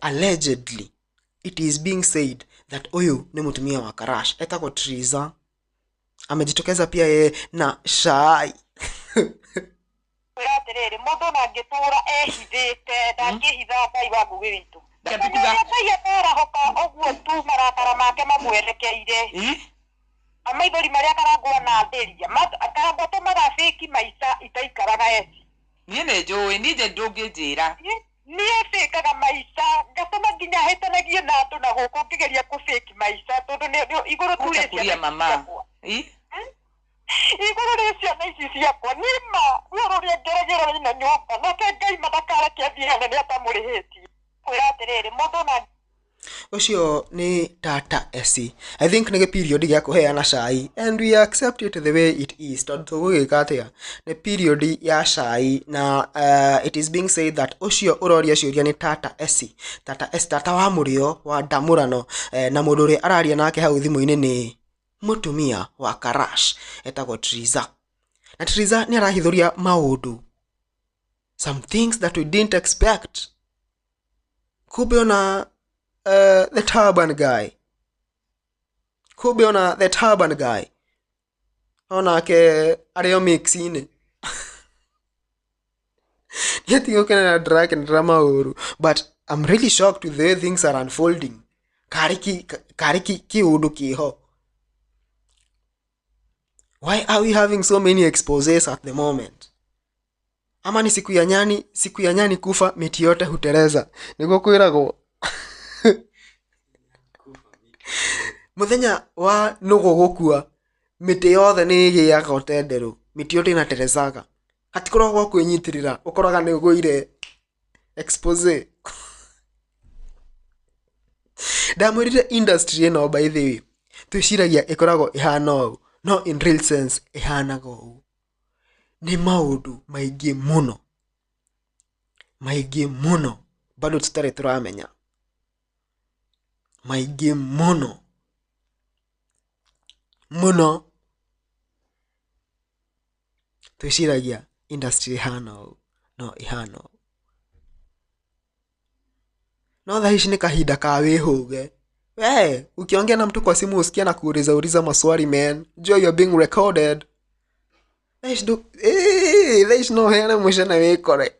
Allegedly it is being said that ũyũ nĩ mũtumia wa Karash etagwo Triza. Amejitokeza pia yeye na cai. Kwĩra atĩrĩrĩ, mũndũ ona angĩtũra ehithĩte ndangĩhitha Ngai wa Ngũgĩ witũ. Ndangĩhitha. Ũrĩa Ngai akarahũka ũguo tu marakara make mamwerekeire. Maithori marĩa Karangũ anathĩria, Karangũ atũmaga fake maica itaikaraga eci. Niĩ nĩ njũĩ, niĩ nje ndũngĩnjĩra. Niĩ bĩkaga maica ngatũma nginya hĩtanagie na andũ na gũkũ ngĩgeria kũ fake maica tondũ nĩ igũrũ tu Wacha rĩ kulia ciana ici mama. ciakwa. Ĩ? Igũrũ rĩ ciana ici ciakwa nĩ ma ruo rũrĩa ngeragĩra ina nyũmba nake Ngai madakareke athiĩ hanene atamũrĩhĩtie. Kwĩra atĩrĩrĩ, mũndũ ona Ũcio nĩ tata Esi. I think nĩ period gĩa kũheana cai and we accept it the way it is tondũ tũgũgĩka atĩa, nĩ period ya cai na it is being said that ũcio ũroria ciũria nĩ tata Esi. Tata Esi, tata wa mũrĩo wa ndamũrano na mũndũ ũrĩa araria nake hau thimũ-inĩ nĩ mũtumia wa Karash etagwo Triza. Na Triza nĩ arahithũria maũndũ, some things that we didn't expect. Kumbe ona the turban guy, kumbe ona the turban guy onake arĩ o mix-inĩ. Niĩ ti gũkenera ndĩrakenera maũru, but I'm really shocked with the way things are unfolding. Karĩ kĩũndũ kĩho. Why are we having so many exposes at the moment? Ama ni siku ya nyani, siku ya nyani kufa miti yote hutereza. Nĩguo kwĩragwo. Mũthenya wa nũgũ gũkua mĩtĩ yothe nĩ ĩgĩaga ũtenderũ, mĩtĩ yote inaterezaga. Hatikoragwo gwa kwĩnyitĩrĩra, ũkoraga nĩ ũgũire expose. Ndamwĩrire industry ĩno by the way, twĩciragia ĩkoragwo ĩhana ũũ, no in real sense ĩhanaga ũũ. Nĩ maũndũ maingĩ mũno, maingĩ mũno bado tũtarĩ tũramenya, maingĩ mũno mũno. Twĩciragia industry ĩhana ũũ, no ĩhana ũũ. No thaa ici nĩ kahinda ka wĩhũge. We, ukiongea na mtu kwa simu usikia na kuuliza uliza maswali man. Jua you're being recorded. Thaa ici thaa ici no ũheane mũcene wĩkore.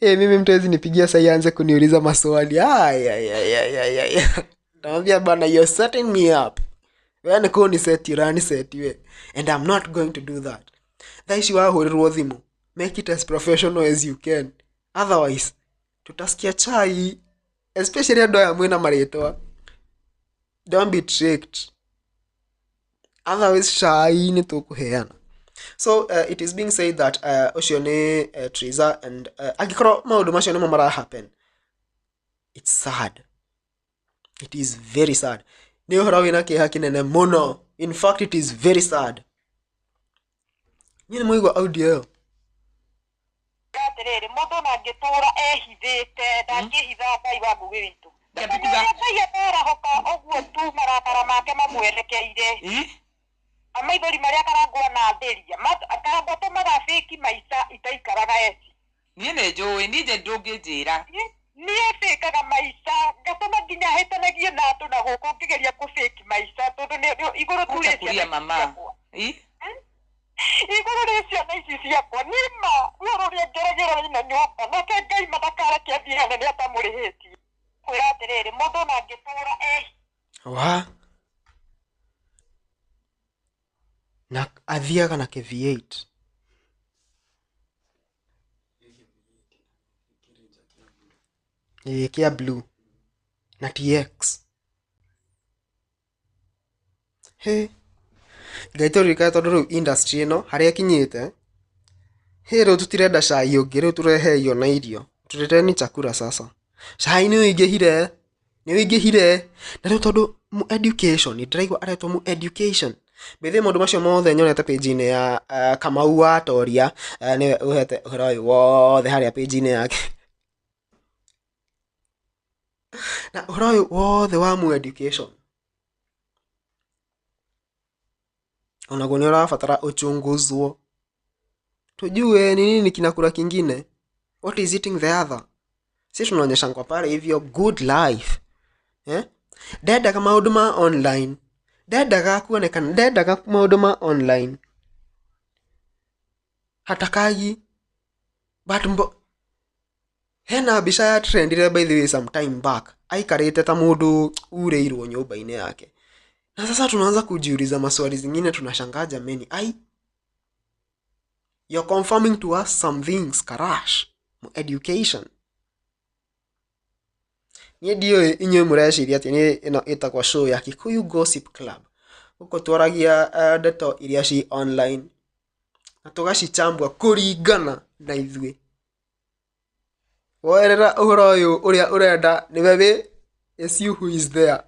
Mimi mtu hawezi nipigia sahi aanze kuniuliza maswali. Ay, ay, ay, ay, ay, ay. Nitamwambia bana, you're setting me up. We ni kuni set, urani set we. And I'm not going to do that. Thaa ici wahũrĩrwo thimũ, make it as professional as you can. Otherwise, tutasikia chai, especially andũ aya mwĩna marĩtwa. Don't be tricked. Otherwise, chai nĩ tũkũheana. So it is being said that ũcio nĩ Triza and angĩkorwo maũndũ macio nĩmo mara happen, it's sad. It is very sad. Nĩ ũhoro wĩna kĩeha kĩnene mũno. In fact, it is very sad. Niĩ nĩ mwaigua audio ĩyo? Atĩrĩrĩ, mũndũ ona angĩtũra ehithĩte ndangĩhitha Ngai wa Ngũgĩ witũ. Ndangĩhitha. Ngai akarahũka ũguo tu marakara make mamwerekeire. Maithori marĩa Karangũ anathĩria, Karangũ atũmaga fake maica itaikaraga eci. Niĩ nĩ njũĩ, niĩ nje ndũngĩnjĩra. Niĩ bĩkaga maica ngatũma nginya hĩtanagie na andũ na gũkũ ngĩgeria kũ fake maica tondũ nĩ igũrũ tu Wacha rĩ kulia ciana ici mama. ciakwa. Igũrũ rĩ ciana ici ciakwa nĩ ma ruo rũrĩa ngeragĩra ina nyũmba nake Ngai madakareke athiĩ hanene atamũrĩhĩtie. Kwĩra atĩrĩrĩ, mũndũ ona angĩtũra Wa? Na athiaga na kĩ V8. Ĩĩ, kĩa blue na TX. He. Ngai tũririkane tondũ rĩu industry ĩno harĩa ĩkinyĩte, he rĩu tũtirenda cai ũngĩ, rĩu tũreheio na irio. Tuleteni chakula sasa. Cai nĩ ũingĩhire, nĩ ũingĩhire. Na rĩu tondũ mu education, ndĩraigua aretwo mu education. By the way, maũndũ macio mothe nyonete page-inĩ ya Kamau wa Toria, nĩwe ũhete ũhoro ũyũ wothe harĩa page-inĩ yake. Na ũhoro ũyũ wothe wa mu education onaguo nĩ ũrabatara ũchunguzwo, tujue ni nini kinakula kingine. What is eating the other? Si tunaonyeshangwa pale hivyo good life, eh? Ndendaga maũndũ ma online, ndendaga kuonekana, ndendaga maũndũ ma online hatakagi. But hena mbica ya trendire, by the way, some time back, aikarĩte ta mũndũ urĩirwo nyũmba-inĩ yake. Na sasa tunaanza kujiuliza maswali zingine, tunashangaa, jameni, ai, you're confirming to us some things. Karash education niĩ ndiũĩ inyuĩ mũreciria atĩ nĩ ĩno ĩtagwo show ya Kikuyu Gossip Club. Gũkũ twaragia ndeto iria ci online na tũgacichambua kũringana na ithuĩ. Woerera ũhoro ũyũ ũrĩa ũrenda nĩwe wĩ, it's you who is there.